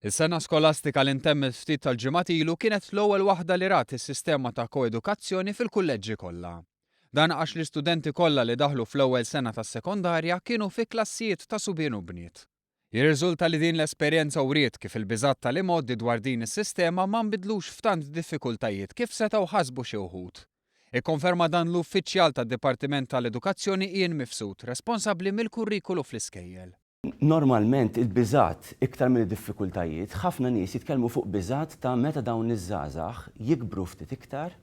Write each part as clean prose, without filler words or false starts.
Is-sena skolastika li ntemmet ftit tal-ġimgħat ilu kienet l-ewwel waħda li rat is-sistema ta' koedukazzjoni fil-kulleġġi kollha. Dan għax l-istudenti kollha li daħlu fl-ewwel sena tas-sekondarja kienu fi klassijiet ta' subien u bniet. Jirriżulta li din l-esperjenza wriet kif il-biżgħat tal-imgħoddi dwar din is-sistema ma nbidlux f'tant diffikultajiet kif setgħu ħasbu xi wħud. Ikkonferma dan l-uffiċjal tad-Dipartiment tal-Edukazzjoni Ian Mifsud, responsabbli mill-kurrikulu fl-iskejjel. Normalment il-biżgħat iktar milli diffikultajiet, ħafna nies jitkellmu fuq biżgħat ta' meta dawn iż-żgħażagħ jikbru ftit iktar,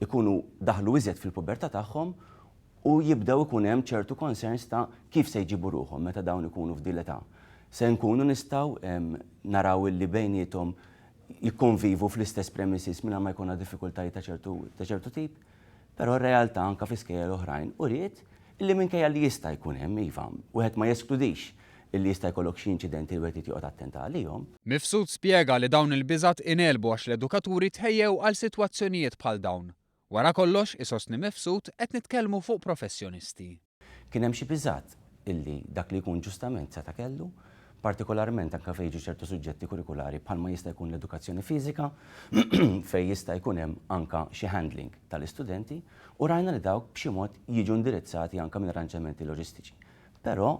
ikunu daħlu iżjed fil-pubertà tagħhom u jibdew ikun hemm ċertu concerns ta' kif se jġibu ruħhom meta dawn ikunu f'din l-età. Se nkunu nistgħu naraw illi bejniethom jikkonvivu fl-istess premises mingħajr ma jkollna diffikultajiet ta' ċertu ta' ċertu tip? Però r-realtà anke fi skejjel oħrajn uriet illi minkejja li jista' jkun hemm, iva, wieħed ma jeskludix illi jista' jkollok xi inċidenti li wieħed irid joqgħod attent għalihom. Mifsud spjega li dawn il-biżgħat ingħelbu għax l-edukaturi tħejjew għal sitwazzjonijiet bħal dawn. Wara kollox, isostni Mifsud, qed nitkellmu fuq professjonisti. Kien hemm xi biżgħat illi dak li jkun ġustament seta' kellu, partikolarment anke fejn jiġu ċertu suġġetti kurikulari bħalma jista' jkun l-edukazzjoni fiżika fejn jista' jkun hemm anke xi handling tal-istudenti u rajna li dawk b'xi mod jiġu indirizzati anke minn arranġamenti loġistiċi. Però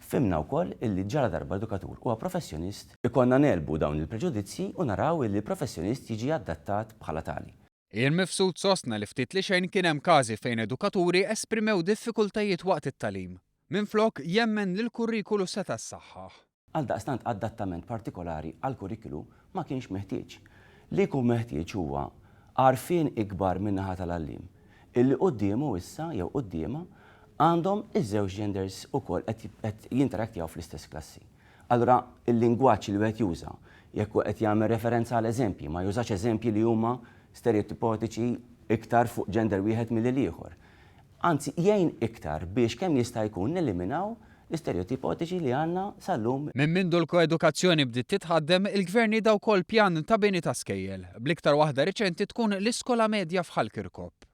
fhimna wkoll illi ġaladarba edukatur huwa professjonist, ikollna negħlbu dawn il-preġudizzji u naraw illi l-professjonist jiġi adattat bħala tali. Ian Mifsud sostna li ftit li xejn kien hemm każi fejn edukaturi esprimew diffikultajiet waqt it-tagħlim. Minflok, jemmen li l-kurrikulu seta' ssaħħaħ. Għaldaqstant adattament partikolari għall-kurrikulu ma kienx meħtieġ. Li jkun meħtieġ huwa għarfien ikbar min-naħa tal-għalliem, illi quddiemu issa jew quddiemha għandhom iż-żewġ genders ukoll qed jinteraktjaw fl-istess klassi. Allura l-lingwaġġ li wieħed juża, jekk hu qed jagħmel referenza għal eżempji, ma jużax eżempji li huma stereotipotiċi iktar fuq gender wieħed milli l-ieħor. Anzi, jgħin iktar biex kemm jista' jkun neliminaw l-istereotipotiċi li għandna sal-lum. Minn mindu l-koedukazzjoni bdiet titħaddem, il-Gvern nieda wkoll pjan ta' bini ta' skejjel, bl-iktar waħda riċenti tkun l-iskola medja f'Ħal Kirkop.